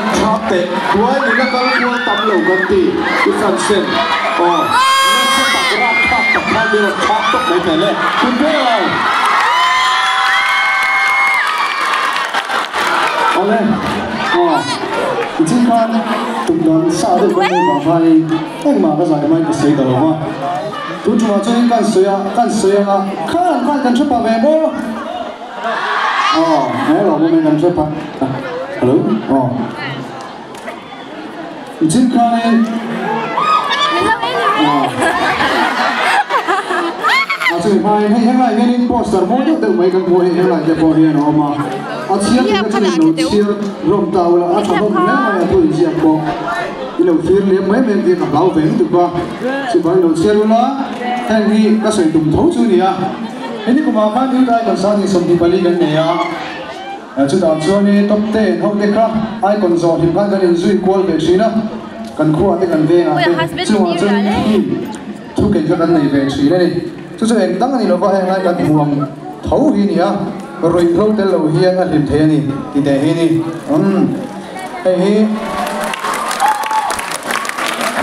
Han thap teh buai nula kal kual tam lo kan ti i fan sen aw nasa tak rapthlak tak khan min rawn thap tawp mai thei le kun ber lo. Awle aw nichin khan tum dan sa deuh kan nei vang khanin engmah ka zai mai ka sawi ta lo va tun tumah chuanin kan sawi a kan sawi anga khan khan kan hre pah ve maw. Aw he lo awm in an hre phah hello aw Jim khanin aw a chumi hmain hei henglai hianin poster mawi deuh deuh mai kan hmu a hei henglai te pawh hian a awm a a chhiar tur te chuan in lo chhiar hlawm ta ula a tha hlawm hle mai a thu inziak pawh i lo thlir liam mai mai ang tih ka hlau ve lutuk a chuvangin lo chhiar ula heng hi ka sawi tum tho chu a ni a. Hemi kumah khan Youth Icon Sangin 24 kan nei a, chutah chuan i top ten ho te kha Icon zawh hlim khan kan inzui kual ve thin a, kan khuaah te kan vengah te chungah chuan theme thu kei kha kan nei ve thin a ni. Chu chu eng dang a ni lova heng lai kan hmuh ang tho hi a ni a, ruihhlo tel lo hian a hlim thei a ni ti teh hi a ni. Umm hei hi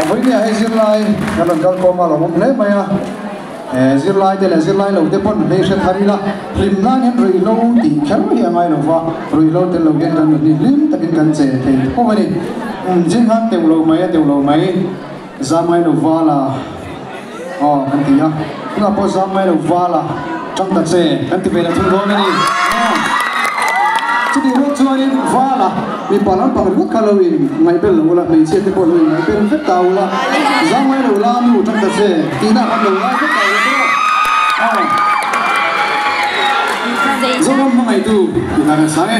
vawinia hei zirlai kan rawn kal khawm a lo awm hle mai a. Zirlai te leh zirlai lo te pawn hei hre thar ila, hlim nan hian ruihhlo tih kher hi a ngai lo va, ruihhlo tel lo hian kan nun hi hlim takin kan che thei tho a ni. Zing khan teuh lo mai a teuh lo mai, zam ngai lo val a aw kan ti a, tunah pawh zam ngai lo val a tang ta che kan ti ve leh thung dawn a ni. Chutih rual chuanin val a mipa lampang ringawt kha lo in ngaihbel lo ula, hmeichhia te pawh lo in ngaihbel vek ta ula, zam ngai lo la nu tang ta che tihna khan lo ngai vek ta ula tawh a. Zoram hmangaihtu tihna kan sang e.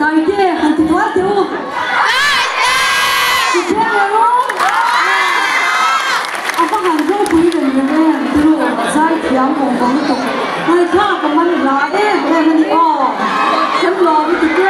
Taite han ti tual teh u. Taite! Ti chiang leh rawh. A va han ropui reng reng em tiru zai thiam vawng vawng lutuk. Ngaihthlak a man hla em em a ni aw. Kan lawm i ti te.